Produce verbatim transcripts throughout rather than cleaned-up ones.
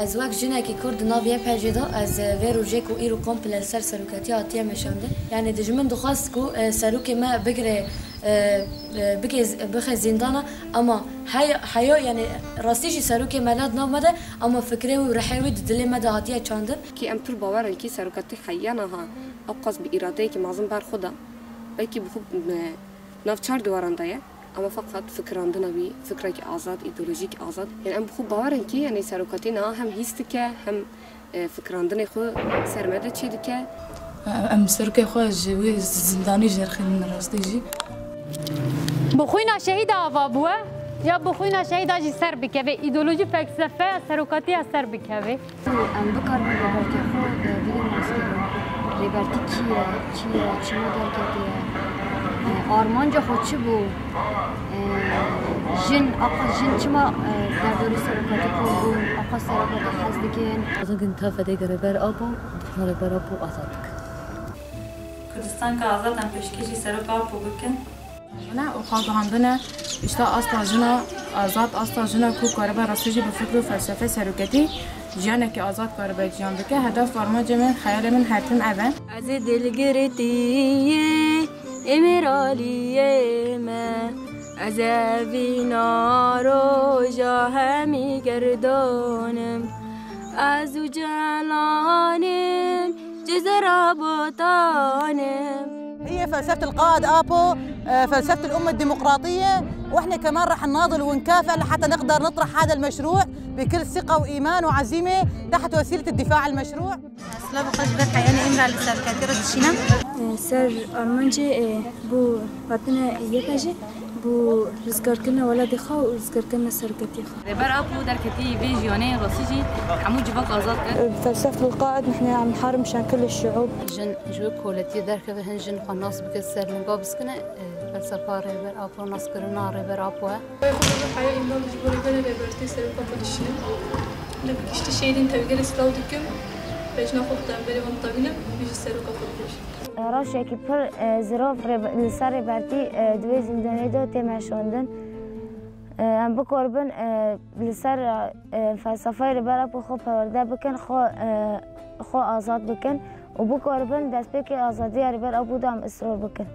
Ez wek jinekî Kurd di nav Y P G'ê de, ez vê rojê ku îro komple li ser seroketiya hatiye meşandin. Yani dijmin dixwest ku, e, serokê me bigire, e, e, bike, bixe zîndana, ama heya, heya, yani rastî jî serokê me ne di nav me de, ama fikrê wî û rihê wî di dilê me de hatiye çandin. Kî em pir bawer in kî seroketî heya niha ew qas bi îradeyekî mezin ber xwe da, belkî bi xwe, e, nav çar diwaran de ye, ama feqet fikirandina wî fikrekî azad, îdeolojîk azad. Yani em bi xwe bawer in kî, yani serokatî niha hem hîs dike, hem, e, fikirandinê xwe ser me de çê dike. Em serokê xwe ji wê zindanî jî derxînin rastî jî. Bi xwîna şehîda ava bûye, ya bi xwîna şehîda jî ser bikeve, îdeolojî felsefeya serokatiya ser bikeve. Em bikaribin rêbertiya xwe, e, bidin naskirin. Rêbertî kî ye, çi ye, çima derketiye? E, armanca xwe çi bû? E, jin, aqa jin çima, e, derdorê serokatî kom bûn? Aqa serokatî hez dikin? Azad in ta fedê rêber Apo, dixwin rêber Apo azad dikin. Kurdistanka azad em pêşkêşî serok Apo bikin. Jina û xwe guhandine, işte asta jina azad, asta jina ku karibe rastî jî bi fikr û felsefe seroketî jiyanekî azad karibe jiyan bike. Hedef, armancê min, xeyalê min her tim ev e. Ez ê dilgirtiyê Êmîraliyê me, ez ê vîna roja hemî gerdanim. Ez û Celanim, Cizera Botanim. هي فلسفة القائد آبو، آه، فلسفة الأمة الديمقراطية، وإحنا كمان رح نناضل ونكافح لحتى نقدر نطرح هذا المشروع بكل ثقة وإيمان وعزيمة تحت وسيلة الدفاع عن المشروع. Silav xweş ber heyalê Îmralî serokatî re dişînim. Ser armancê, e, bo hatina Y P G, bo rizgarkirina welatê xwe û rizgarkirina serokatiya xwe. Rêber Apo derketî vê jiyanê rastî jî hemû civak azad kir. بفلسفة القائد نحن عم نحارب مشان كل الشعوب. Jin ji wê koletiyê derkeve, hin jin xwe nas bike, ser linga biskine, e, felsefa Rêber Apo, naskirina Rêber Apo e. Xwe bi heya îmran ji bo rêberê rêbertî serok Apo dişînim. Li giştî şehîdên tevgerê silav dikim. Bejna xwe bi tembelê wan tevînim, wî jî serok Apo dibêjim. Rewşekî pir, e, zirav rê-, li ser rêbertî, e, di wê zîndanê de tê meşandin. E, em bikaribin, e, li ser, e, felsefeyê Rêber Apo xwe perwerde bikin, xwe, e, xwe azad bikin û bikaribin destpêkê azadiya Rêber Apo de em israr bikin.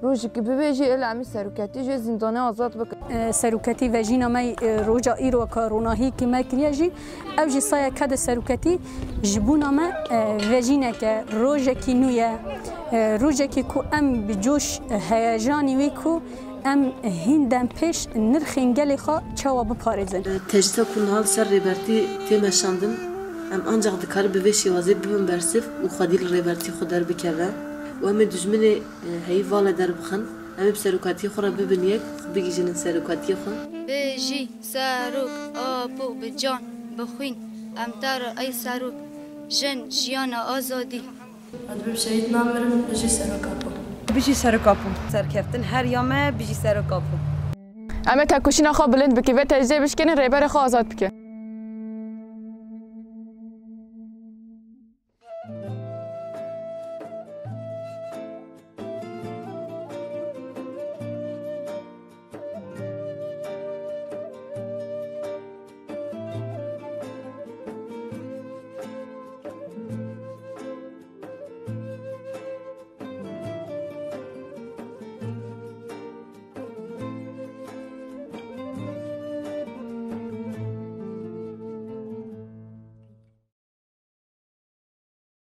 Rojekî bibêjî, êlê em ê seroketî ji zîndanê azad bikin. E, seroketî vejîna me, e, roja îro ka ronahî ki me kiriye jî, ew jî sayeke de seroketî ji bona me, e, vejîneke, rojekî nû ye. E, rojekî ku em bi coş, e, heyecanî wî ku em hîn dem pêş nirxên gelê xwe çawa biparêzin. Tecrîda ku niha li ser rêbertî tê meşandin, em ancaq dikarin bi vê şêwazê bibin bersiv û xwedî li rêbertî xwe derbikeve û em ê dijminê, e, heyî vale derbixin. Em ê bi serokatiyê xwe re bibin yek, xwe bigihîjin serokatiyê xwe. Bijî serok Apo bi can, bi xwîn, em te re ey serok, jin, jiyana, azadî. Ez bim şehîd namirim, bijî serok Apo. Bijî serok Apo. Serkeftin her ya me, bijî serok Apo. Em ê tekoşîna xwe bilind bikin, vê tecrîdê bişkênin, rêberê xwe azad bikin.